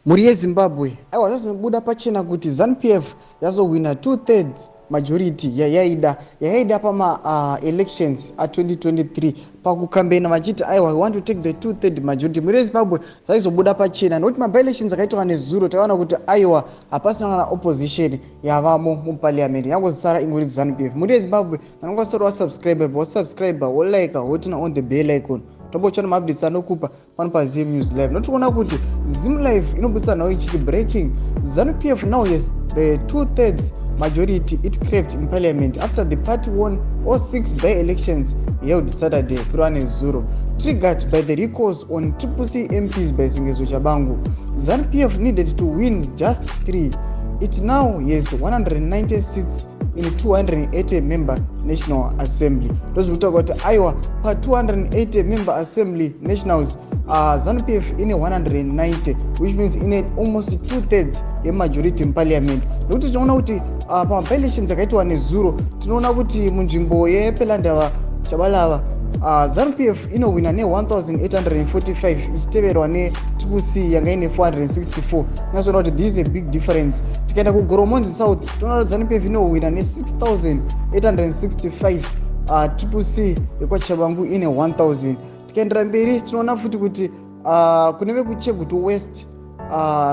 Mhuri yeZimbabwe, aiwa, zvazobuda pachena kuti ZANU-PF yazohwina 2/3 majority yayaida pamaelections a2023. Pakukambena vachiti, aiwa, we want to take the 2/3 majority. Mhuri yeZimbabwe, zvaizobuda pachena nokuti maby-elections akaitwa nezuro, takaona kuti, aiwa, hapasina kana opposition yavamo muparliament, yangozosara ingori ZANU-PF. Mhuri yeZimbabwe, kana ungasati wasubscribe, wasubscribe, wolike, woturn on the bell icon, tombotsvana maupdates anokupa pano paZim News Live. Notiona kuti Zim Live inobudisa nhau ichiti, "Breaking: ZANU-PF now has the 2/3 majority it craved in parliament after the party won all six by elections held Saturday," kureva nezuro, "triggered by the recalls on Triple C MPs by Sengezo Tshabangu. ZANU-PF needed to win just three. It now has 190 seats in 280 member National Assembly." Ndozviri kuti, aiwa, pa280 member assembly nationals, ZANU-PF ine 190, which means ine almost 2/3 yemajority muparliament, nekuti tinoona kuti pamaby-elections akaitwa nezuro, tinoona kuti munzvimbo yePelandaba Chabalaba, ZANU-PF inowina ne1845, ichiteverwa neTriple C yanga ine 464. Tinozoona kuti this is a big difference. Tikaenda kuGoromonzi South, tinoona kuti ZANU-PF inowina ne6865, Triple C yekwaTshabangu ine 1000. Tikaendera mberi, tinoona futi kuti kune vekuChegutu West,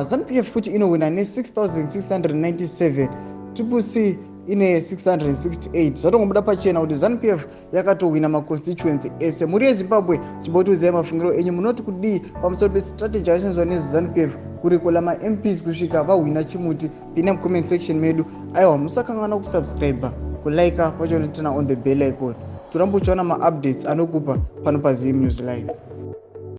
ZANU-PF futi inowina ne6697, Triple C ine 668. Zvatongobuda pachena kuti ZANU-PF yakatowina maconstituency ese. Mhuri yeZimbabwe, chimbotiudzai mafungiro enyu. Munoti kudii pamusoro pestrategy yakashandiswa neZANU-PF kurecalla maMPs kusvika vahwina chimuti? Pinda mucomment section medu. Aiwa, musakanganwa kusubscribe, kulike, wacho noturn on the bell icon, toramba uchiona maupdates anokupa pano paZim News Live.